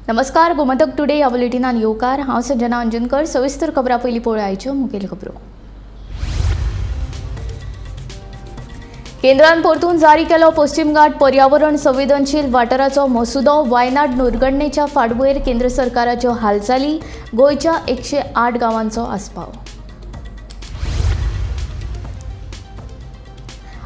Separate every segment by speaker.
Speaker 1: नमस्कार, गोमंतक टुडे ह्या बुलेटिनान येवकार. हांव संजना अंजनकर. सविस्तर खबरां पयलीं पळोवया आयच्यो मुखेल खबरो. केंद्रान परतून जारी केलो पश्चिम घाट पर्यावरण संवेदनशील वाठाराचो मसुदो. वायनाड दुर्घटनेच्या फाटभुंयेर केंद्र सरकाराच्यो हालचाली. गोंयच्या 108 गांवांचो आस्पाव.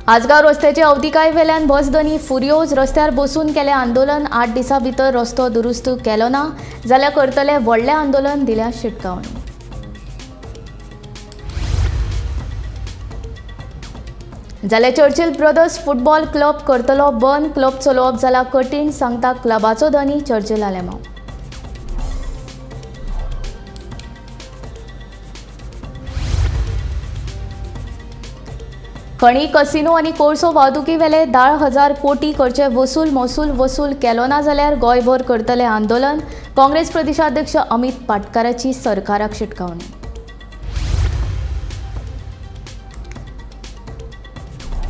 Speaker 1: आजगांव रस्त्याचे अवतिकाय वेल्यान बसधनी फुर्योज. रस्त्यार बसून केलें आंदोलन. 8 दिसां भितर रस्तो दुरुस्त केलो ना जाल्यार करतले व्हडलें आंदोलन, दिल्या शिटकावणी. जाल्यार चर्चिल ब्रदर्स फुटबॉल क्लब करतलो बंद. क्लब चलोवप जाला कठीण, सांगता क्लबाचो धनी चर्चिल आलेमांव. खणी, कसिनो आनी कोळसो वाहतुकी वेले 10,000 कोटी करचे वसूल. महसूल वसूल केलो ना जाल्यार गोंयभर करतले आंदोलन. काँग्रेस प्रदेशाध्यक्ष अमित पाटकाराची सरकाराक शिटकावणी.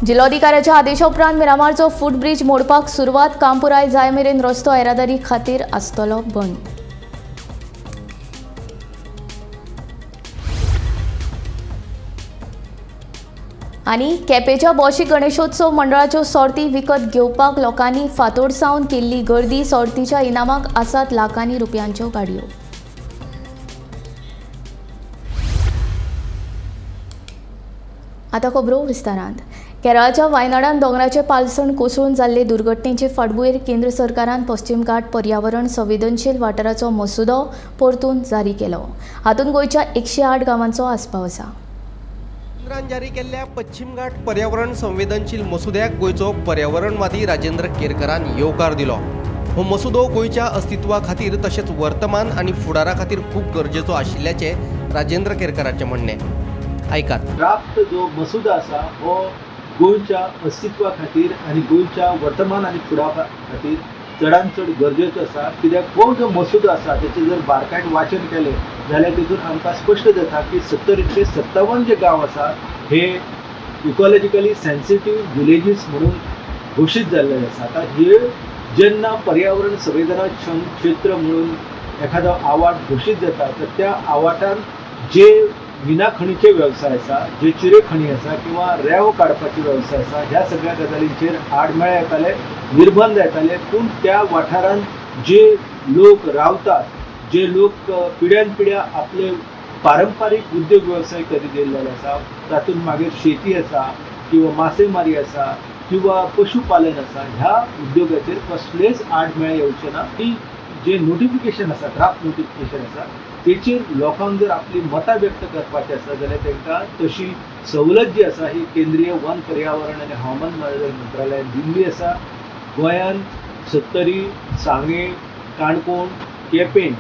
Speaker 1: जिल्लोधिकाऱ्याच्या आदेशा उपरांत मिरामारचो फुटब्रिज मोडपाक सुरवात. काम पुराय जाय मेरेन रस्तो येरादारी खातीर आसतलो बंद. आनी केपेंच्या बोशी गणेशोत्सव मंडळाच्यो सोर्ती विकत घेवपाक लोकांनी फांतोड सावन केल्ली गर्दी. सोर्तीच्या इनामाक आसात लाखांनी रुपयांच्यो गाडयो. आतां खबरो विस्तारांत. केरळाच्या वायनाडान दोंगराचें पालसण कोसळून जाल्ले दुर्घटनेचे फाटभुंयेर केंद्र सरकारान पश्चिम घाट पर्यावरण संवेदनशील वाठाराचो मसुदो परतून जारी केलो. हातूंत गोंयच्या 108 गांवांचो आस्पाव आसा.
Speaker 2: केंद्रान जारी केल्ल्या पश्चिम घाट पर्यावरण संवेदनशील मसुद्याक गोंयचो पर्यावरणवादी राजेंद्र केरकरान येवकार दिलो. हो मसुदो गोंयच्या अस्तित्वा खातीर तशेंच वर्तमान आनी फुडारा खातीर खूब गरजेचो आशिल्ल्याचें राजेंद्र केरकराचें म्हणणें. आयकात.
Speaker 3: ड्राफ्ट जो मसुदो आसा हो गोंयच्या अस्तित्वा खातीर आनी गोंयच्या वर्तमान आनी फुडारा खातीर चडान चड गरजेचो आसा. कित्याक हो जो मसुदो आसा तेचें जर बारकायेन वाचन केलें जाल्यार तितून आमकां स्पश्ट जाता की 70-57 जे गांव आसा हे इकॉलॉजिकली सेन्सिटीव विलेजीस म्हणून घोशीत जाल्ले आसा. आतां हे जेन्ना पर्यावरण संवेदनाक्षम क्षेत्र म्हणून एखादो आवाठ घोशीत जाता तर त्या आवाठान जे मिना खणीचे वेवसाय आसा, जे चिरे खणी आसा किंवा रेंव काडपाचे वेवसाय आसा, ह्या सगळ्या गजालींचेर आडमेळे येताले, निर्बंध येताले. पूण त्या वाठारांत जे लोक रावतात, जे लोक पिढ्यान पिढ्या आपले पारंपारीक उद्योग वेवसाय करीत येयल्ले आसा, तातूंत मागीर शेती आसा किंवा मासेमारी आसा किंवा पशुपालन आसा, ह्या उद्योगाचेर कसलेच आडमेळे येवचे ना. की जे नोटिफिकेशन आसा, ड्राफ्ट नोटिफिकेशन आसा, तेचेर लोकांक जर आपली मतां व्यक्त करपाची आसा जाल्यार तांकां तशी सवलत जी आसा ही केंद्रीय वन पर्यावरण आनी हवामान बदल मंत्रालयान दिल्ली आसा. गोंयान सत्तरी, सांगें, काणकोण, केपें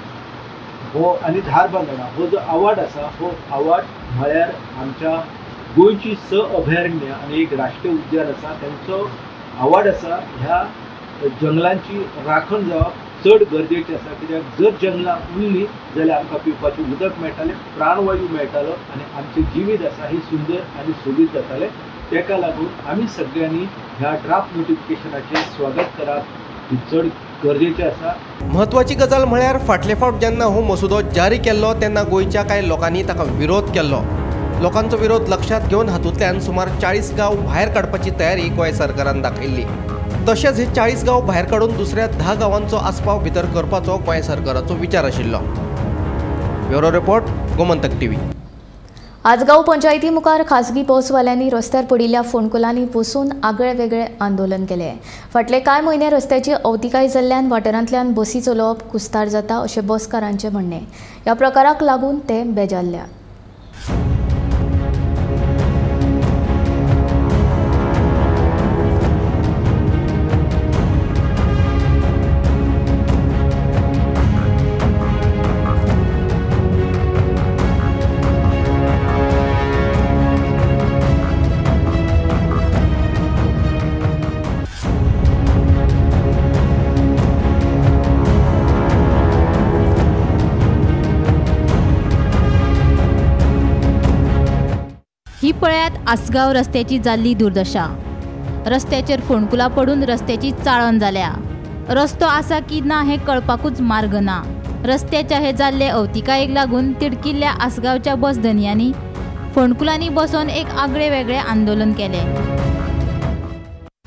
Speaker 3: हो आनी धारबांदोडा हो जो आवाठ आसा हो आवाठ म्हळ्यार आमच्या गोंयची 6 अभयारण्य आनी एक राष्ट्रीय उद्यान आसा तांचो आवाठ आसा. ह्या जंगलांची राखण जावप चड गरजेचें आसा. कित्याक जर जंगलां उरलीं जाल्यार आमकां पिवपाचें उदक मेळटालें, प्राणवायू मेळटालो आनी आमचें जिवीत आसा हें सुंदर आनी सोबीत जातालें. ताका लागून आमी सगळ्यांनी ह्या ड्राफ्ट नोटिफिकेशनाचें स्वागत करप ही चड गरजेचें आसा.
Speaker 2: म्हत्वाची गजाल म्हळ्यार फाटले फावट जेन्ना हो मसुदो जारी केल्लो तेन्ना गोंयच्या कांय लोकांनी ताका विरोध केल्लो. लोकांचो विरोध लक्षांत घेवन हातूंतल्यान सुमार 40 गांव भायर काडपाची तयारी गोंय सरकारान दाखयल्ली. तशेंच हे 40 गांव भायर काडून दुसऱ्या 10 गांवांचो आस्पाव भितर करपाचो गोंय सरकाराचो विचार आशिल्लो. Bureau report, Gomantak TV.
Speaker 1: Assagao पंचायती मुखार खासगी बसवाल्यांनी रस्त्यार पडिल्ल्या फोंडकुलांनी बसून आगळे वेगळे आंदोलन केलें. फाटले कांय म्हयने रस्त्याची अवतिकाय जाल्ल्यान वाठारांतल्यान बसी चलोवप कुस्तार जाता अशें बसकारांचें म्हणणें. ह्या प्रकाराक लागून ते बेजारल्यात.
Speaker 4: ही पळयात आसगांव रस्त्याची जाल्ली दुर्दशा. रस्त्याचेर फोंडकुलां पडून रस्त्याची चाळण जाल्या. रस्तो आसा की ना हें कळपाकूच मार्ग ना. रस्त्याच्या हे जाल्ले अवतिकायेक लागून तिडकिल्ल्या आसगांवच्या बस धनयांनी फोंडकुलांनी बसोवन एक आगळे वेगळे आंदोलन केलें.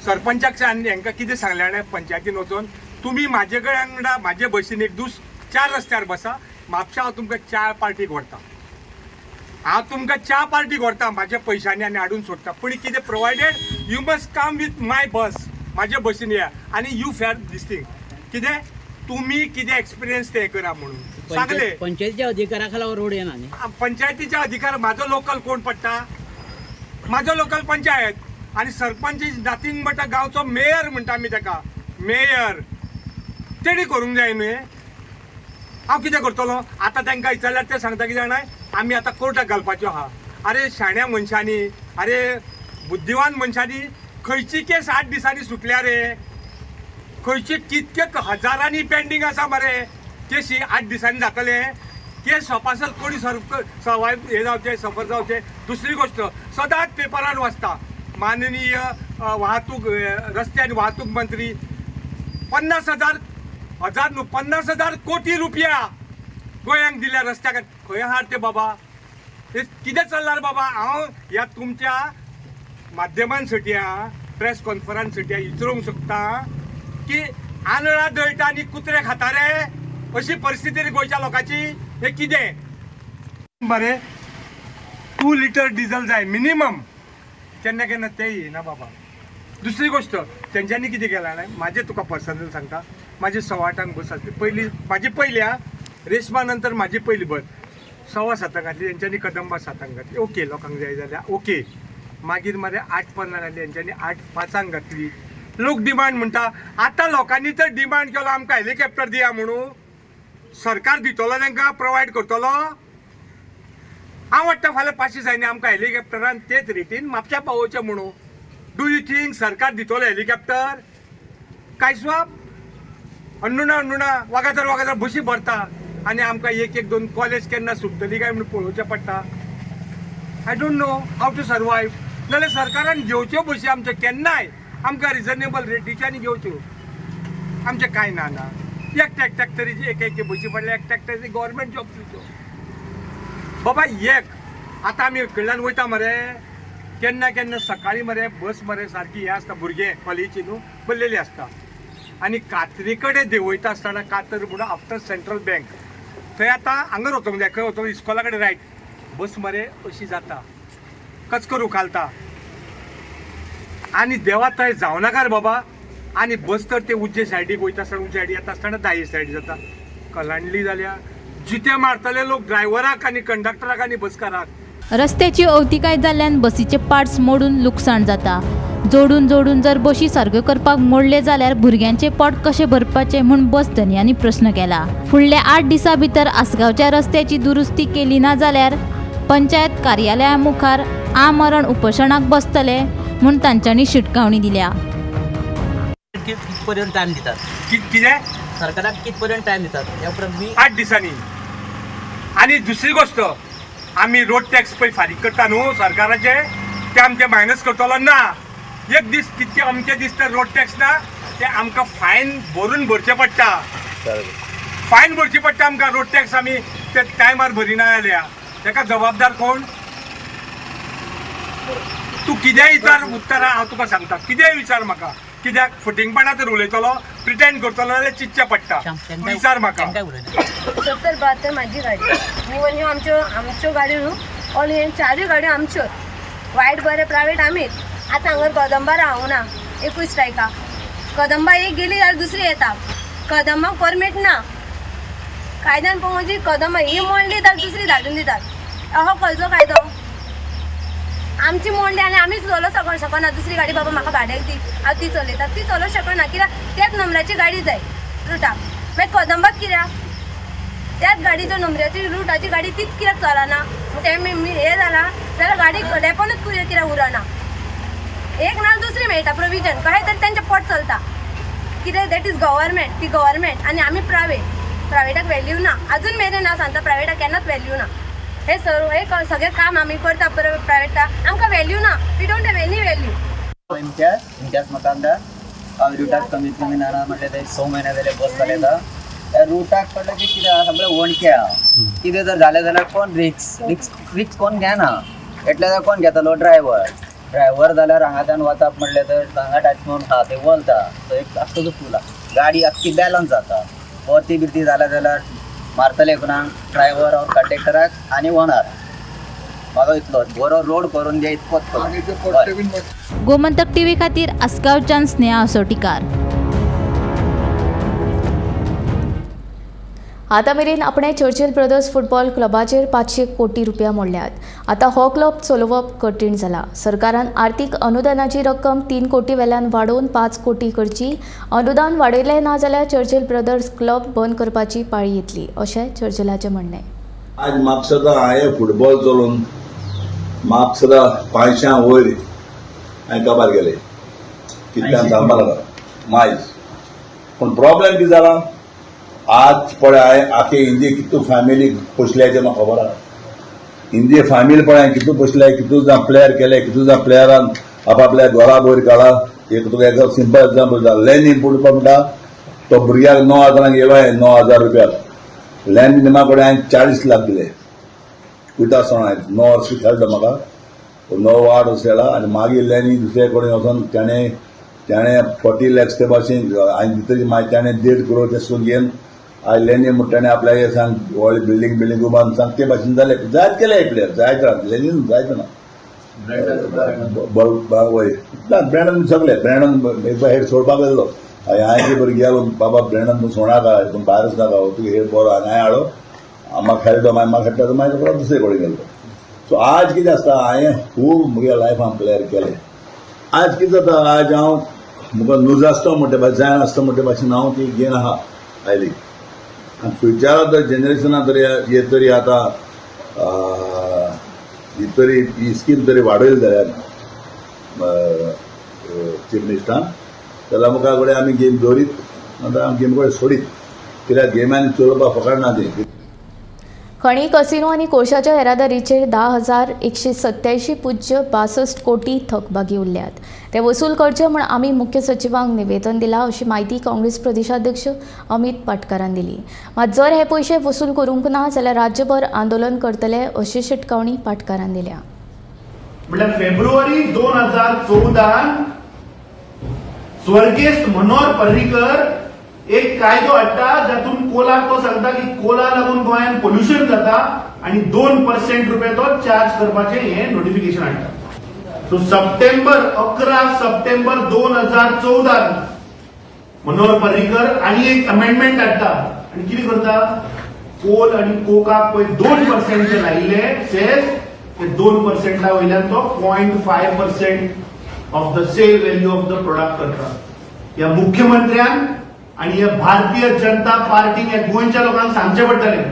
Speaker 5: सरपंचाक आनी हांकां कितें सांगलें पंचायतीन वचून तुमी म्हाजे कडेन वांगडा म्हाजे बसीन एक दीस 4 रस्त्यार बसा, म्हापशा हांव तुमकां 4 पार्टीक व्हरता, हांव तुमकां 4 पार्टीक व्हरता म्हाज्या पयशांनी आनी हाडून सोडटा, पूण कितें provided you must come with my bus, म्हाजे बसीन या आनी you fair these thing. कितें तुमी कितें एक्सपिरियन्स ते करा म्हणून सांगले.
Speaker 6: पंचायतीच्या अधिकारा खाला रोड येना न्ही,
Speaker 5: पंचायतीच्या अधिकार म्हाजो लोकल कोण पडटा, म्हाजो लोकल पंचायत आनी सरपंच is nothing but गांवचो मेयर म्हणटा आमी ताका, मेयर तेणी करूंक जाय न्हय. हांव कितें करतलो आतां तांकां विचारल्यार ते सांगता कितें जाणा आमी आतां कोर्टाक घालपाच्यो आहा. अरे शाण्या मनशांनी, अरे बुद्धिवान मनशांनी खंयची केस 8 दिसांनी सुटल्या रे, खंयची कितके हजारांनी पेंडींग आसा मरे केशी 8 दिसांनी जातले, केस सोपासर कोणी सर्वायव हे जावचे सफर जावचे. दुसरी गोश्ट सदांच पेपरार वाचता माननीय वाहतूक रस्ते आनी वाहतूक मंत्री 50,000 हजार न्हू 50,000 कोटी रुपया गोंयांक दिल्या रस्त्याक, खंय आहात ते बाबा, हे कितें चल्लां रे बाबा. हांव ह्या तुमच्या माध्यमान सटया प्रेस कॉन्फरन्स सटया विचारूंक शकता की आंदळां दळटा आनी कुत्रे खाता रे, अशी परिस्थिती रे गोंयच्या लोकांची. हें कितें बरें 2 लिटर डिझल जाय मिनिमम, केन्ना केन्ना तें येना बाबा. दुसरी गोश्ट तेंच्यांनी कितें केलां जाणा, म्हाजें तुका पर्सनल सांगता, म्हाजी 8:15 बस आसली पयली, म्हाजी पयली आ रेशमा नंतर म्हाजी पयली बस 7:15 घातली तेंच्यांनी, कदंबा 7 घातली, ओके लोकांक जाय जाल्यार ओके. मागीर मरे 8:15 घातली तेंच्यांनी, 8:05 घातली. लोक डिमांड म्हणटा आतां लोकांनी तर डिमांड केलो आमकां हेलिकॉप्टर दिया म्हणून, सरकार दितलो तांकां प्रोवायड करतलो. हांव वाडटा फाल्यां 5 दिसांनी आमकां हेलिकॉप्टरान तेच रेटीन म्हापशा पावोवचें म्हणून. Do you think सरकार दितलो हेलिकॉप्टर? काय स्वाप अंडुणा अंडुणा वागातर वागातर बशी भरता आनी आमकां 1 1 2 कॉलेज केन्ना सुट्टली काय म्हणून पळोवचें पडटा. I don't know how to survive. नाल्यार सरकारान घेवच्यो बशी आमच्यो केन्नाय आमकां रिजनेबल रेटीच्यानी घेवच्यो, आमचें कांय ना ना. एकट्या एकट्याक तरी एक एक बशी पडल्या, एकट्या एकट्याक गव्हर्मेंट जॉब दिवच्यो बाबा. एक आतां आमी कडल्यान वयता मरे केन्ना केन्ना सकाळीं मरे बस मरे सारकी हें आसता, भुरगे कॉलेजी न्हू भरलेली आसता आनी कातरी कडेन देंवयता आसतना कातर म्हणून आफ्टर सेंट्रल बँक थंय आतां हांगा वचोंक जाय, खंय वचोंक इस्कॉला कडेन रायट बस मरे अशी जाता कचकर उखालता आनी देवा थंय जावं नाका रे बाबा. आनी बस तर ते उज्जे सायडीक वयता आसतना उज्जे सायडी येता आसतना दाये सायडी जाता, कलांडली जाल्या जिते मारतले लोक ड्रायव्हराक आनी कंडक्टराक आनी बसकाराक.
Speaker 4: रस्त्याची अवतिकाय जाल्ल्यान बसीचे पार्ट्स मोडून लुकसाण जाता. जोडून जोडून जर बशी सारक्यो करपाक मोडले जाल्यार भुरग्यांचे पोट कशें भरपाचें म्हूण बस धनयांनी प्रस्न केला. फुडल्या 8 दिसां भितर आसगांवच्या रस्त्याची दुरुस्ती केली ना जाल्यार पंचायत कार्यालया मुखार आमरण उपोशणाक बसतले म्हूण तांच्यांनी शिटकावणी दिल्या.
Speaker 6: कितपर्यंत टायम दितात
Speaker 5: कितें
Speaker 6: सरकाराक कितपर्यंत टायम दितात ह्या उपरांत मी
Speaker 5: 8 दिसांनी. आनी दुसरी गोश्ट आमी रोड टॅक्स पळय फारीक करता न्हू सरकाराचे, ते आमचे मायनस करतलो ना. एक दीस कितके अमके दीस तर रोड टॅक्स ना ते आमकां फायन भरून भरचें पडटा, फायन भरची पडटा आमकां. रोड टॅक्स आमी ते टायमार भरिना जाल्यार ताका जबाबदार कोण? तूं कितेंय विचार उत्तरां हांव तुका सांगता, कितेंय विचार म्हाका, कित्याक फटींगपणा तर उलयतलो प्रिटेंड करतलो जाल्यार चिंतचें पडटा. विचार म्हाका.
Speaker 7: 70-72 म्हाजी गाडी इवन ह्यो आमच्यो आमच्यो गाडयो न्हू ऑल हे 4 गाडयो आमच्यो, वायट बरें प्रायवेट आमीच. आतां हांगर कदंबा रावना एकूय स्ट्रायका, कदंबा एक गेली जाल्यार दुसरी येता, कदंबाक परमीट ना कायद्यान पळोवंक म्हणजे कदंबा ही मोडली जाल्यार दुसरी धाडून दितात. अहो खंयचो कायदो? आमची मोडली आनी आमीच चलोवंक शकना, दुसरी गाडी बाबा म्हाका भाड्याक दी हांव ती चलयता, ती चलोवंक शकना कित्याक त्याच नंबराची गाडी जाय रुटाक. मागीर कदंबाक कित्याक त्याच गाडीचो नंबराची रुटाची गाडी तीच कित्याक चलना? तें हें जालां जाल्यार गाडी डेपोनूच कित्याक उरना? एक ना दुसरी मेळटा प्रोविजन कशें तरी तेंचें पोट चलता कितें. That is government, ती गव्हर्मेंट आनी आमी प्रायवेट, प्रायवेटाक व्हॅल्यू ना अजून मेरेन. हांव सांगता प्रायवेटाक केन्नाच व्हॅल्यू ना. हे सर्व हे सगळें काम आमी करता प्रायवेटाक, आमकां व्हॅल्यू ना. We don't have any value.
Speaker 8: Imtiaz Imtiaz Makandar, हांव रुटाक कमीत कमी ना म्हटल्यार ते 6 म्हयने जाले बस चलयता. त्या रुटाक पडलें की कितें आहा सगळें वणके आहा, कितें जर जालें जाल्यार कोण रिक्स रिक्स रिक्स कोण घेना. एटले जाल्यार कोण घेतलो ड्रायव्हर. ड्रायव्हर जाल्यार हांगाच्यान वचप म्हणलें तर हांगा टच म्हणून आहा ते वलता तो एक आख्खो फूल आहा, गाडी आख्खी बॅलन्स जाता. परती बिरती जाल्या जाल्यार मारतले कोणाक ड्रायव्हर ऑर कंडक्टराक आनी ओनर. म्हाजो इतलो बरो रोड करून दे इतकोच.
Speaker 4: गोमंतक टीव्ही खातीर आसगांवच्यान स्नेहा असोटीकार.
Speaker 1: आतां मेरेन आपणे चर्चिल ब्रदर्स फुटबॉल क्लबाचेर 500 कोटी रुपया मोडल्यात. आतां हो क्लब चलोवप कठीण जाला. सरकारान आर्थीक अनुदानाची रक्कम 3 कोटी वेल्यान वाडोवन 5 कोटी करची. अनुदान वाडयलें ना जाल्यार चर्चिल ब्रदर्स क्लब बंद करपाची पाळी येतली अशें चर्चिलाचें म्हणणें.
Speaker 9: आज म्हापसा हांवें फुटबॉल चलोवन म्हापसा 500 वयर हांवें काबार केले कितल्यान सांगपाक लागला मायज. पूण प्रॉब्लेम कितें जाला आज पळय हांवें आखे इंडिये कितू फॅमिली पोसल्या तें म्हाका खबर आहा. इंडिये फॅमिली पळय हांवें कितू पोसल्या, कितू जाण प्लेयर केले, कितू जाण प्लेयरान आपापल्या घरा वयर काडला. एक तुका एक सिंपल एग्जाम्पल जाता लॅनी पुणपा म्हणटा तो भुरग्याक 9,000 येयलो हांवें 9,000 रुपया लॅनी निमा कडेन हांवें 40 लाख दिले. कुयता आसतना हांवें 9 वर्सां खेळटा म्हाका 9 8 वर्सां खेळा आनी मागीर लॅनी दुसरे कडेन वचोन ताणें 40 लॅक्स ते भाशेन हांवें दितली मागीर ताणें 1.5 करोड ते सून घेवन आयज लॅनी म्हणटा ताणें आपल्याक सांग व्हडली बिल्डींग बिल्डींग उबारून सांग ते भाशेन जाले जायत केले प्लेयर जायत जाण लॅनीन जायत ना वय ना ब्रँडन सगळे ब्रँडन एकदा हेड सोडपाक गेल्लो हांवें की बरें गेलो बाबा ब्रँडन तूं सोडाका तूं भायरच नाका तुका हेड बरो आनी हांवें हाडो म्हाका खेळटा मागीर म्हाका खेळटा मागीर परत दुसरे कडेन गेलो. सो आज कितें आसता हांवें खूब म्हगे लायफान प्लेयर केले. आज कितें जाता आज हांव म्हाका नुज आसता म्हणटा भाशेन जायना आसता म्हणटा भाशेन हांव ती घेन आहा आयली. आनी फ्युचरा तर जनरेशना तरी हे तरी आतां ही तरी ही स्कीम तरी वाडयली जाल्यार चीफ मिनिस्टरान जाल्यार मुखार कडेन आमी गेम दवरीत आतां आमी गेम कडेन सोडीत कित्याक गेमान चलोवपाक फकाड ना ती.
Speaker 1: खणी कसिनो आनी कोळशाच्या येरादारीचेर 10,187.62 कोटी थकबाकी उरल्यात. ते वसूल करचे म्हूण आमी मुख्य सचिवांक निवेदन दिलां अशी म्हायती काँग्रेस प्रदेशाध्यक्ष अमित पाटकारान दिली. मात जर हे पयशे वसूल करूंक ना जाल्यार राज्यभर आंदोलन करतले अशी शिटकावणी पाटकारान दिल्या.
Speaker 10: म्हळ्यार फेब्रुवारी 2014 स्वर्गेस्त मनोहर पर्रीकर एक कायदो हाडटा जातून कोलाक तो सांगता की कोला लागून गोंयांत पोल्युशन जाता आनी 2% रुपये तो चार्ज करपाचें हें नोटिफिकेशन हाडटा. सो सप्टेंबर 11 सप्टेंबर 2014 मनोहर पर्रीकर आनी एक अमेंडमेंट हाडटा आनी कितें करता कोल आनी कोकाक पळय 2% जे लायिल्ले सेस ते 2% वयल्यान तो 0.5% of the sale value of the product करता. ह्या मुख्यमंत्र्यान आनी ह्या भारतीय जनता पार्टीन ह्या गोंयच्या लोकांक सांगचें पडटलें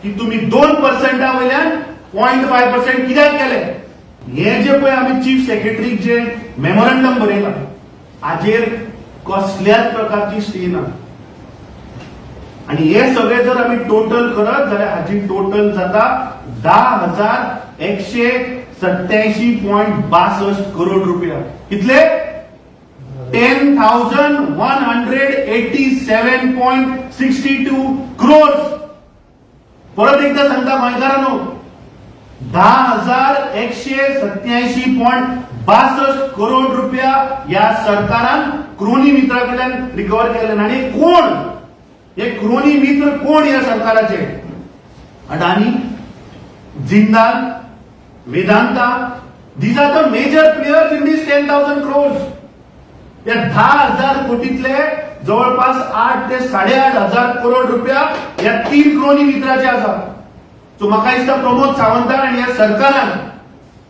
Speaker 10: की तुमी 2% वयल्यान 0.5% कित्याक केले. हे जे पळय आमी चीफ सेक्रेटरीक जे मेमोरंडम बरयलां हाजेर कसल्याच प्रकारची स्टे ना आनी हे सगळे जर आमी टोटल करत जाल्यार हाजी टोटल जाता 10,187.62 करोड रुपया. कितले 10,187.62 क्रोर्स. परत एकदा सांगता गोंयकारांनो 10,187.62 करोड रुपया ह्या सरकारान क्रोनी मित्रा कडल्यान रिकवर केले. आनी कोण हे क्रोनी मित्र कोण ह्या सरकाराचे? Adani, Jindal, Vedanta, these are the major players in this 10,000 crores. या 10,000 कोटीतले जवळपास 8 ते 8,500 करोड रुपया या 3 क्रोनी मित्राचे आसा. सो म्हाका दिसता प्रमोद सावंतान आनी ह्या सरकारान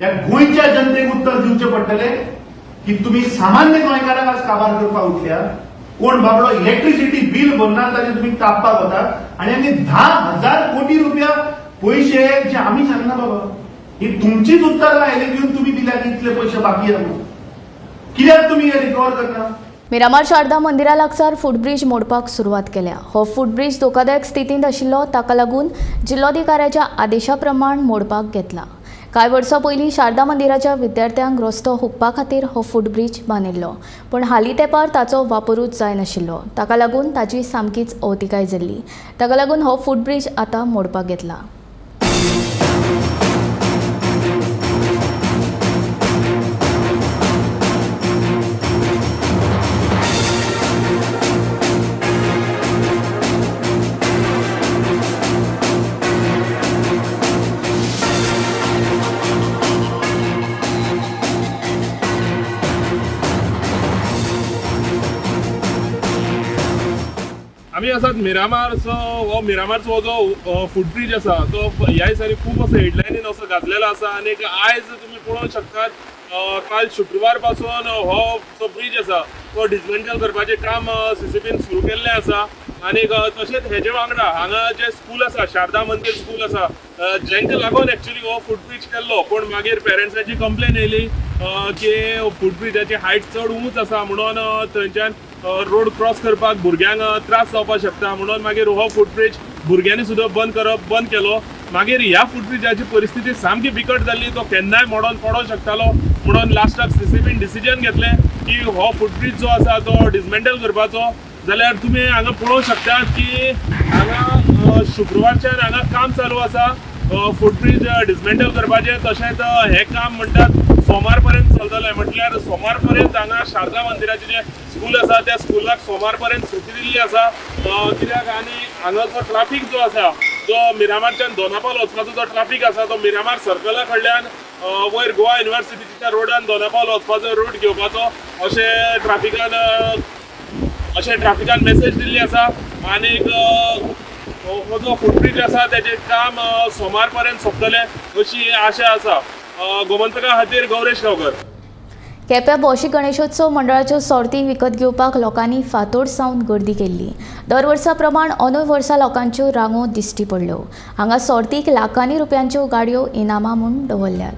Speaker 10: ह्या गोंयच्या जनतेक उत्तर दिवचें पडटलें की तुमी सामान्य गोंयकारांक आज काबार करपाक उठल्या. कोण बाबडो इलेक्ट्रिसिटी बील भरना ताजेर तुमी कापपाक वतात आनी आमी 10,000 कोटी रुपया पयशे जे आमी सांगना बाबा ही तुमचीच उत्तरां आयली घेवन तुमी दिल्या की इतले पयशे बाकी आसा कित्याक तुमी हे रिकवर करना.
Speaker 1: मिरामार शारदा मंदिरा लागसार फुटब्रीज मोडपाक सुरवात केल्या. हो फुटब्रीज धोकादायक स्थितींत आशिल्लो, ताका लागून जिल्लोधिकाऱ्याच्या आदेशा प्रमाण मोडपाक घेतला. कांय वर्सां पयलीं शारदा मंदिराच्या विद्यार्थ्यांक रस्तो हुपपा खातीर हो फुटब्रिज बांदिल्लो, पूण हालीं तेंपार ताचो वापरूच जायनाशिल्लो. ताका लागून ताची सामकीच अवतिकाय जाल्ली. ताका लागून हो फुटब्रिज आतां मोडपाक घेतला.
Speaker 11: आमी आसात मिरामारचो हो मिरामारचो जो फुटब्रिज आसा तो ह्या दिसांनी खूब असो हेडलायनीन असो गाजलेलो आसा. आनी आयज तुमी पळोवंक शकतात काल शुक्रवार पासून हो जो ब्रिज आसा तो डिसमेंटल करपाचें काम सीसीपीन सुरू केल्लें आसा. आनी तशेंच हेजे वांगडा हांगा जें स्कूल आसा शारदा मंदीर स्कूल आसा जेंका लागून एक्चुअली हो फुटब्रिज केल्लो, पूण मागीर पेरंट्सांची कंप्लेन येयली की फुटब्रिजाची हायट चड उंच आसा म्हणून थंयच्यान रोड क्रॉस करपाक भुरग्यांक त्रास जावपाक शकता म्हणून मागीर हो फुटब्रिज भुरग्यांनी सुद्दां बंद केलो. मागीर ह्या फुटब्रिजाची परिस्थिती सामकी बिकट जाल्ली, तो केन्नाय मोडोन पडोंक शकतालो म्हणून लास्टाक सीसीपीन डिसिजन घेतलें की हो फुटब्रिज जो आसा तो डिसमेंटल करपाचो. जाल्यार तुमी हांगा पळोवंक शकतात की हांगा शुक्रवारच्यान हांगा काम चालू आसा फुटब्रिज डिसमेंटल करपाचें. तशेंच हें काम म्हणटात सोमार पर्यंत चलतलें, म्हटल्यार सोमार पर्यंत हांगा शारदा मंदिराचें जें स्कूल आसा त्या स्कुलाक सोमार पर्यंत सुटी दिल्ली आसा. कित्याक आनी हांगाचो ट्राफीक जो आसा जो मिरामारच्यान दोनापावल वचपाचो जो ट्राफीक आसा तो मिरामार सर्कला कडल्यान वयर गोवा युनिवर्सिटीच्या रोडान दोनापावल वचपाचो रूट घेवपाचो अशें ट्राफिकान मेसेज दिल्ली आसा. आनीक हो जो फुटब्रिज आसा तेजें काम सोमार पर्यंत सोंपतलें अशी आशा आसा. गोमंतका खातीर गौरेश गांवकर.
Speaker 1: केप्यां भौशीक गणेशोत्सव मंडळाच्यो सोर्ती विकत घेवपाक लोकांनी फांतोड सावन गर्दी केल्ली. दर वर्सा प्रमाण अंदूय वर्सा लोकांच्यो रांगो दिश्टी पडल्यो. हांगा सोर्तीक लाखांनी रुपयांच्यो गाडयो इनामां म्हूण दवरल्यात.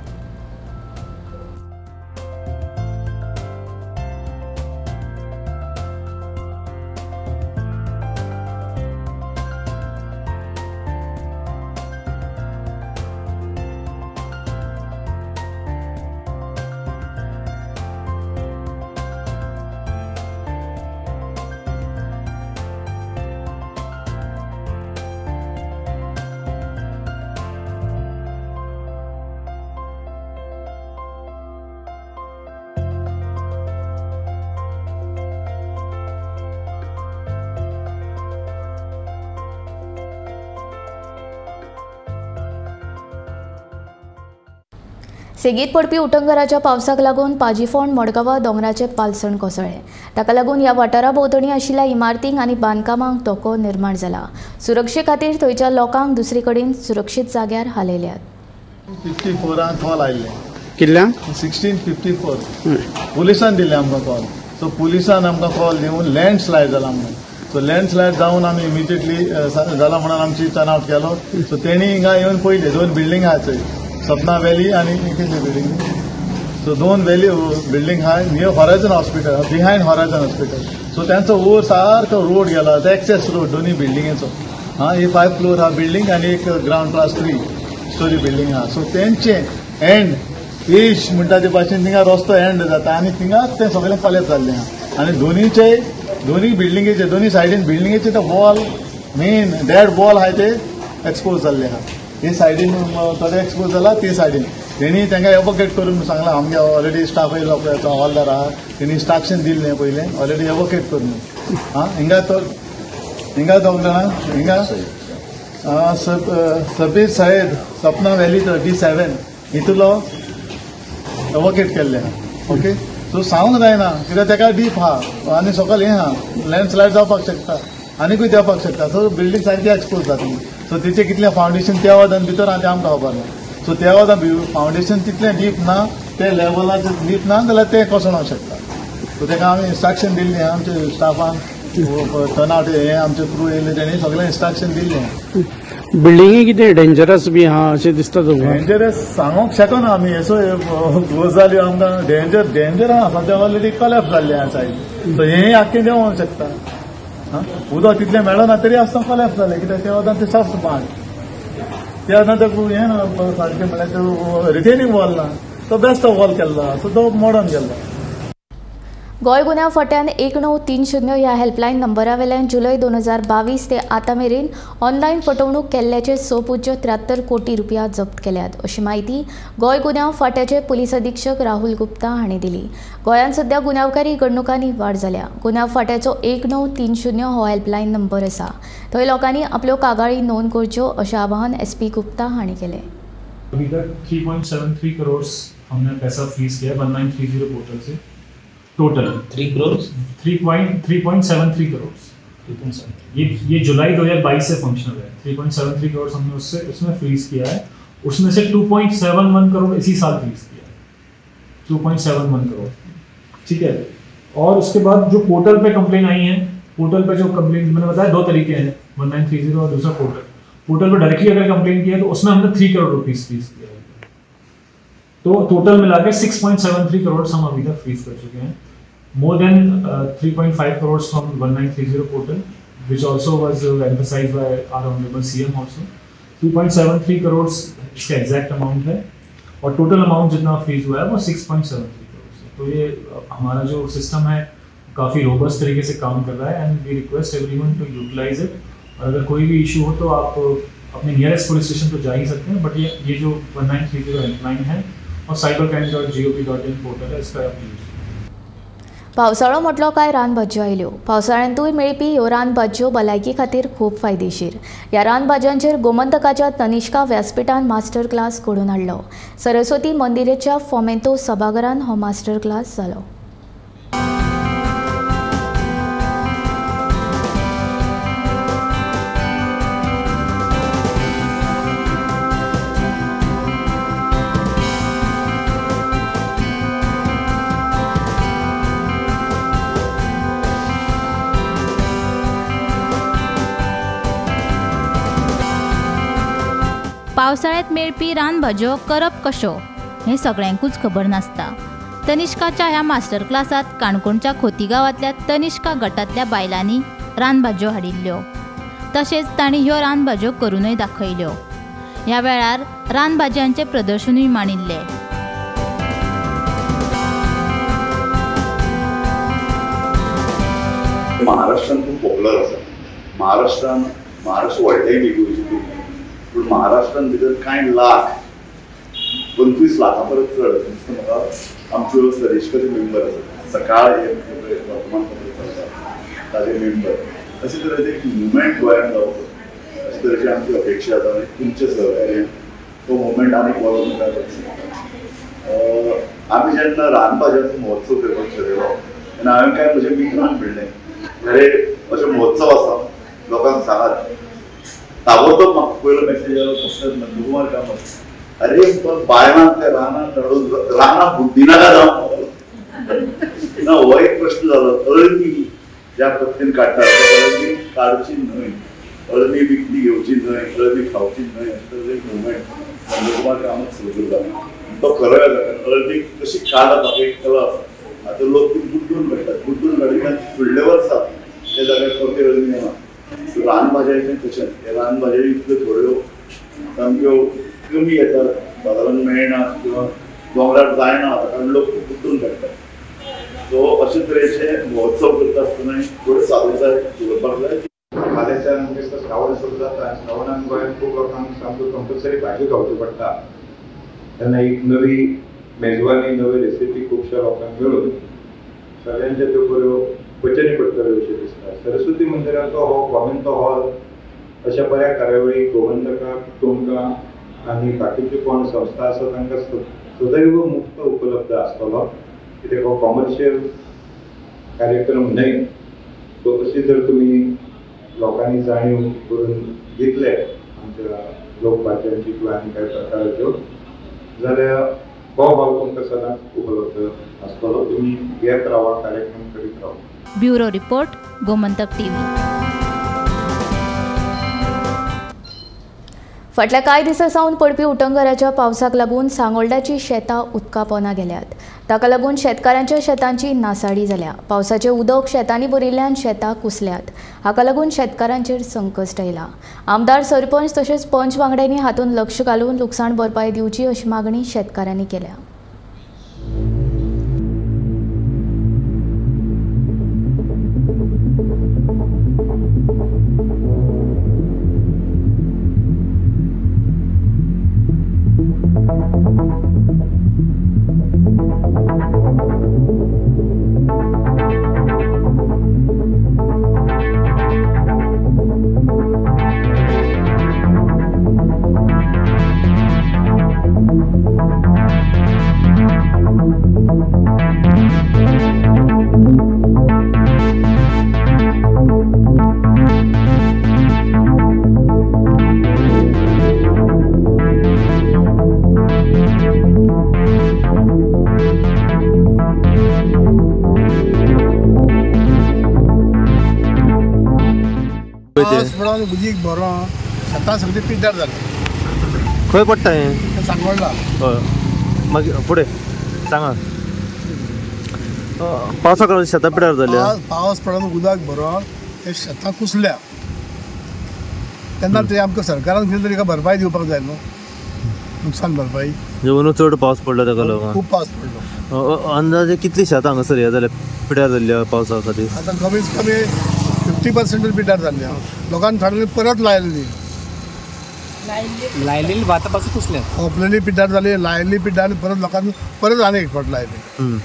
Speaker 1: सेगीत पडपी उटंगराच्या पावसाक लागून पाजीफोंड मडगांवां दोंगराचें पालसण कोसळ्ळें. ताका लागून ह्या वाठारा भोंवतणी आशिल्ल्या इमारतींक आनी बांदकामांक धोको निर्माण जाला. सुरक्षे खातीर थंयच्या लोकांक दुसरे कडेन सुरक्षीत जाग्यार हालयल्यात.
Speaker 12: 54 कॉल आयिल्ले.
Speaker 13: कितल्यांक?
Speaker 12: 1654 पुलिसान दिल्ले आमकां कॉल. सो पुलिसान आमकां कॉल दिवन लँड स्लायड जाला म्हणून. सो लँड स्लायड जावन आमी इमिजिएटली जाला म्हणून आमची टर्न आवट केलो. सो तेणी हिंगा येवन पयले दोन बिल्डींग आहा थंय, सपना व्हॅली आनी कितें बिल्डींग. सो दोन व्हॅली बिल्डींग आहा near Horizon hospital, behind Horizon hospital. So त्यांचो वयर सारको रोड गेला, एक्सेस रोड दोन्ही बिल्डिंगेचो. हा ही 5 फ्लोर हा बिल्डींग आनी एक ग्रावंड क्लास 3 स्टोरी बिल्डींग आहा. सो तेंचे एंड एज म्हणटा ते भाशेन थिंगा रस्तो एंड जाता आनी थिंगा तें सगळें कॉलेप्स जाल्लें आहा. आनी दोनीचे दोनी बिल्डिंगेचे दोनी सायडीन बिल्डिंगेचे ते वॉल मेन डेड वॉल आहा ते एक्सपोज जाल्ले आहा. हे सायडीन थोडे एक्सपोज जाला, ते सायडीन तेणी तांकां एवोकेट करून सांगलां. आमगे ऑलरेडी स्टाफ येयलो पळय तो हवालदार आहा, तेणी इन्स्ट्रक्शन दिल्लें पयलें ऑलरेडी एवोकेट करून. आं हिंगा तो हिंगा दोग जाणां हिंगा सबीर सयद सपना व्हॅली तो D7 हितूलो एवोकेट केल्लें आहा. ओके सो सांगूंक जायना कित्याक ताका डीप आहा आनी सकयल हें आहा, लँडस्लायड जावपाक शकता आनीकूय देंवपाक शकता. सो बिल्डींग सारकी एक्सपोज जातली. सो तिचें कितलें फावंडेशन त्या वदान भितर आहा तें आमकां खबर ना. सो त्या वदान फावंडेशन तितलें डीप ना, ते लेवलाचेर डीप ना जाल्यार तें कोसळोंक शकता. सो ताका आमी इन्स्ट्रक्शन दिल्लें आमच्या स्टाफान, टर्न आवट हें आमचे क्रू येयले तेणी सगळें इन्स्ट्रक्शन दिल्लें.
Speaker 13: बिल्डिंगे कितें डेंजरस बी आहा अशें दिसता तुमकां?
Speaker 12: डेंजरस सांगूंक शकना आमी, असो गजाल्यो आमकां डेंजर आहा. सद्या ऑलरेडी कॉलेप्स जाल्लें आहा सायड. सो हें आख्खें देंवोंक शकता. उदक तितलें मेळना तरी आसतना कॉलेप्स जालें कित्याक त्या वतान तें सॉफ्ट माड. ते आतां ते हें ना सारकें म्हळ्यार रिटेनिंग वॉल ना, तो बेस्ट वॉल केल्लो, सो तो मॉडर्न केल्लो.
Speaker 1: गोंय गुन्यांव फांट्यान 1930 ह्या हेल्पलायन नंबरा वेल्यान जुलय 2022 ते आतां मेरेन ऑनलायन फटवणूक केल्ल्याचे 6.73 कोटी रुपया जप्त केल्यात अशी म्हायती गोंय गुन्यांव फांट्याचे पुलीस अधीक्षक राहुल गुप्ता हांणी दिली. गोंयांत सध्या गुन्यांवकारी घडणुकांनी वाड जाल्या. गुन्यांव फांट्याचो 1930 हो हेल्पलायन नंबर आसा. थंय लोकांनी आपल्यो कागाळी नोंद करच्यो अशें आवाहन एसपी गुप्ता हांणी केलें.
Speaker 14: अभी तक 3.73 करोड़ हमने पैसा फ्रीज किया 1930 पोर्टल से. टोटल
Speaker 6: 3 करोड़
Speaker 14: 3.73 करोड़. ये जुलाई 2022 से फंक्शनल है. 3.73 करोड़ हमने उससे उसमें फ्रीज किया है. उसमें से 2.71 करोड़ इसी साल फ्रीज किया है, 2.71 करोड़. ठीक है. और उसके बाद जो पोर्टल पे कंप्लेन आई है, पोर्टल पे जो कंप्लेन मैंने बताया दो तरीके हैं, 1930 और दूसरा पोर्टल. पोर्टल पर डायरेक्टली अगर कंप्लेन किया तो उसमें हमने 3 करोड़ रुपीज़ फ्रीज किया है. तो टोटल मिला के 6.73 करोड़ हम अभी तक फ्रीज कर चुके हैं. More than 3.5 crores from 1930 portal, which also was emphasized by our honorable CM also. 2.73 crores इसका exact amount है और total amount जितना फ्रीज हुआ है वो 6.73 crores है. तो ये हमारा जो सिस्टम है काफ़ी रोबस्ट तरीके से काम कर रहा है and we request everyone to utilize it. और अगर कोई भी इशू हो तो आप अपने नियरेस्ट पुलिस स्टेशन तो जा ही सकते हैं, बट ये जो 1930 हेल्पलाइन है और cybercrime.gov.in portal है, इसका आप यूज़.
Speaker 1: पावसाळो म्हटलो काय रानभाजयो आयल्यो. पावसाळ्यांतूय मेळपी ह्यो रानभाजयो भलायकी खातीर खूब फायदेशीर. ह्या रानभाजयांचेर गोमंतकाच्या तनिष्का व्यासपीठान मास्टर क्लास घडोवन हाडलो. सरस्वती मंदिराच्या फोमेंतो सभाघरान हो मास्टर क्लास जालो.
Speaker 4: पावसाळ्यांत मेळपी रानभाजयो करप कश्यो हें सगळ्यांकूच खबर नासता. तनिष्काच्या ह्या मास्टर क्लासांत काणकोणच्या खोतीगांवांतल्या तनिष्का गटांतल्या बायलांनी रानभाजयो हाडिल्ल्यो, तशेंच तांणी ह्यो रानभाजयो करूनय दाखयल्यो. ह्या वेळार रानभाजयांचें प्रदर्शनूय मांडिल्लें.
Speaker 9: महाराष्ट्रान खूब पॉप्युलर आसा. महाराष्ट्रान महाराष्ट्र व्हडलें न्ही गोंयचें, पूण महाराष्ट्रान भितर कांय लाख 25 लाखां परस चड दिसता म्हाका आमच्यो तनिष्काचे मेंबर आसात. सकाळ हे वर्तमानपत्र चलता ताजे मेंबर. अशे तरेचे एक मुवमेंट गोंयांत जावचो अशे तरेची आमची अपेक्षा आसा आनी तुमचे सहकार्यान तो मुवमेंट आनीक बरो मुखार वचूंक शकता. आमी जेन्ना रानभाजयांचो महोत्सव करपाक ठरयलो तेन्ना हांवें कांय म्हज्या मित्रांक म्हणलें, अरे अशे महोत्सव आसा लोकांक सांगात. ताबडतोब म्हाका पयलो मेसेज आयलो फक्त नंदकुमार कामत, अरे बायलांक त्या रानांत हाडून रानां बुड्डिनाका जावन ना. हो एक प्रश्न जालो. अळमी ज्या पद्दतीन काडटात अळमी काडची न्हय, अळमी विकती घेवची न्हय, अळमी खावची न्हय, अशें तरेचो एक मुवमेंट नंदकुमार कामत सुरू करता. तो खरो जाता. अळमी कशी काडप हाका एक कला आसा. आतां लोक ती बुड्डून काडटात, बुड्डून काडिल्ल्यान फुडले वर्सा त्या जाग्यार परती अळमी येना. रानभाजयांचें तशेंच, हे रानभाजयो इतल्यो थोड्यो सामक्यो कमी येतात, बाजारांत मेळना किंवा दोंगरार जायना आतां, कारण लोक बुड्डून काडटात. सो अशे तरेचे महोत्सव करता आसतना थोड्यो सादूरताय दवरपाक जाय.
Speaker 15: फाल्यांच्यान म्हणजे श्रावण सुरू जाता. श्रावणान गोंयांत खूब लोकांक सामक्यो कंपल्सरी भाजी खावची पडटा. तेन्ना एक नवी मेजवानी, नवी रेसिपी खुबश्या लोकांक मेळून सगळ्यांच्या त्यो बऱ्यो पचनी पडटल्यो अशें दिसता. सरस्वती मंदिराचो हो कॉमेंतो हॉल अशा बऱ्या कार्यावळी गोमंतकाक, तुमकां आनी बाकीच्यो कोण संस्था आसा तांकां सदैव मुक्त उपलब्ध आसतलो. कित्याक हो कॉमर्शियल कार्यक्रम न्हय. सो अशी जर तुमी लोकांनी जाणीव करून दितले आमच्या लोकभाज्यांची किंवा आनी कांय प्रकाराच्यो जाल्यार हो हॉल तुमकां सदांच उपलब्ध आसतलो. तुमी घेत रावा, कार्यक्रम करीत रावा.
Speaker 4: Bureau report, Gomantak TV.
Speaker 1: फाटल्या कांय दिसां सावन पडपी उटंगराच्या पावसाक लागून सांगोल्डाची शेतां उदका पोंदा गेल्यात. ताका लागून शेतकारांच्या शेतांची नासाडी जाल्या. पावसाचें उदक शेतांनी भरिल्ल्यान शेतां कुसल्यात. हाका लागून शेतकारांचेर संकश्ट आयलां. आमदार, सरपंच तशेंच पंच वांगड्यांनी हातूंत लक्ष घालून लुकसाण भरपाय दिवची अशी मागणी शेतकारांनी केल्या.
Speaker 12: पावस पडोन उदीक भरोन शेतां सगळीं पिड्ड्यार जालीं.
Speaker 16: खंय पडटा हें?
Speaker 12: सांगोल्डा.
Speaker 16: हय, मागीर फुडें सांगा. पावसाक लागून शेतां पिड्ड्यार जाल्या.
Speaker 12: पावस पडोन उदक भरोन ते शेतां कुसल्या तेन्ना ते आमकां सरकारान कितें तरी भरपाय दिवपाक जाय न्हू, नुकसान भरपाय.
Speaker 16: अंदू चड पावस पडलो ताका लागून
Speaker 12: खूब पावस पडलो.
Speaker 16: अंदाजे कितली शेतां हांगासर हें जाल्या, पिड्ड्यार जाल्ल्या पावसा खातीर?
Speaker 12: आतां कमीत कमी 50% पिड्ड्यार जाल्ली. लोकांनी थोड्यांनी परत लायल्ली,
Speaker 6: लायलेली भाता पासून कुसल्या,
Speaker 12: खोपलेली पिड्ड्यार जाली, लायल्ली पिड्ड्यार परत लोकांनी परत आनी एक फावट लायली.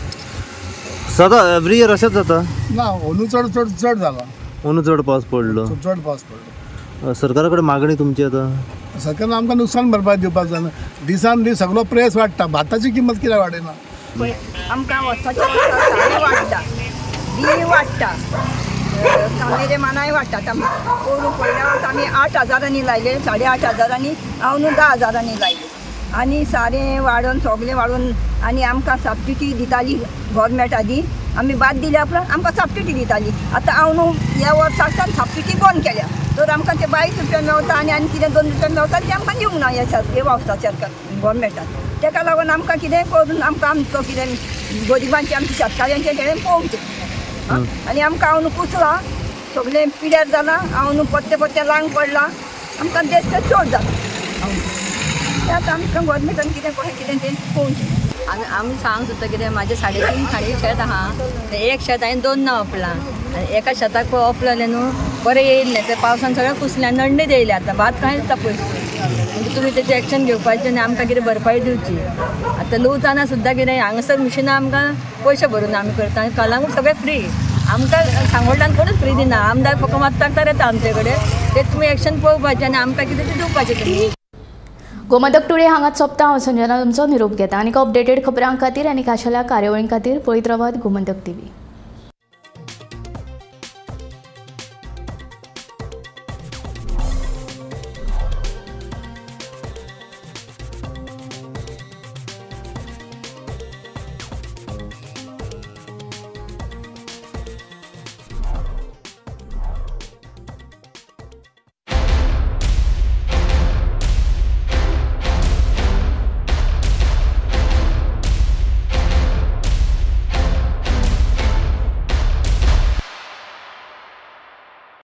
Speaker 16: सदां एवरी इयर अशेंच जाता
Speaker 12: ना? अंदू चड चड चड जाला.
Speaker 16: अंदू चड पावस पडलो.
Speaker 12: चड पावस पडलो.
Speaker 16: सरकारा कडेन मागणी तुमची आतां?
Speaker 12: सरकारान आमकां नुकसान भरपाय दिवपाक जाय. दिसान दीस सगळो प्रेस वाडटा, भाताची किंमत कित्याक वाडयना?
Speaker 17: आमकां वर्साच्या वर्सा सारें वाडटा, बी वाडटा, कामेरे मानाय वाडटा. आतां पोरूं पयल्या वर्सा आमी 8 हजारांनी लायले, 8.5 हजारांनी, हांव न्हू 10 हजारांनी लायले. आनी सारें वाडोवन सगळें वाडोवन आनी आमकां सबसिडी दिताली गोवोरमेंट आदी, आमी भात दिल्या उपरांत आमकां सबसिडी दिताली. आतां हांव न्हू ह्या वर्साच्यान सबसिडी बंद केल्या, तर आमकां ते 22 रुपया मेवता आनी आनी कितें 2 रुपया मेवता ते आमकां दिवंक ना ह्या वर्सा सरकार गोवोरमेंटान. ताका लागून आमकां कितें करून आमकां आमचो कितें गरिबांचें आमच्या शेतकाऱ्यांचें तेणें पळोवचें. आनी आमकां हांव न्हू कुसलां, सगळें पिड्यार जालां, हांव न्हू पत्ते पत्ते लांग पडलां, आमकां देश चड जाला. तें आतां आमकां गोवोरमेंटान कितें कशें कितें तें पळोवचें.
Speaker 18: आमी आमी सांग सुद्दां कितें म्हाजें 3.5 खाणी शेत आहा, एक शेत हांवें 2 ना ओपलां आनी एका शेताक पळय ओपलेलें न्हू बरें येयलें, तें पावसान सगळें कुसलें, नडणीत येयलें. आतां भात कांय दिसता पयस. म्हणजे तुमी तेजें एक्शन घेवपाचें आनी आमकां कितें भरपाय दिवची. आतां लुवतना सुद्दां कितें हांगासर मिशिनां आमकां पयशे भरून आमी करता आनी कलांगूट सगळें फ्री. आमकां सांगोल्डान कोणूच फ्री दिना, आमदार फक्त मात्ता येता आमचे कडेन. तें तुमी एक्शन पळोवपाचें आनी आमकां कितें तें दिवपाचें तुमी.
Speaker 1: गोमंतक टुडे हांगाच सोंपता. हांव संजना तुमचो निरोप घेता. आनीक अपडेटेड खबरां खातीर आनी खाशेल्या कार्यावळीं खातीर पळयत रावात गोमंतक टीव्ही.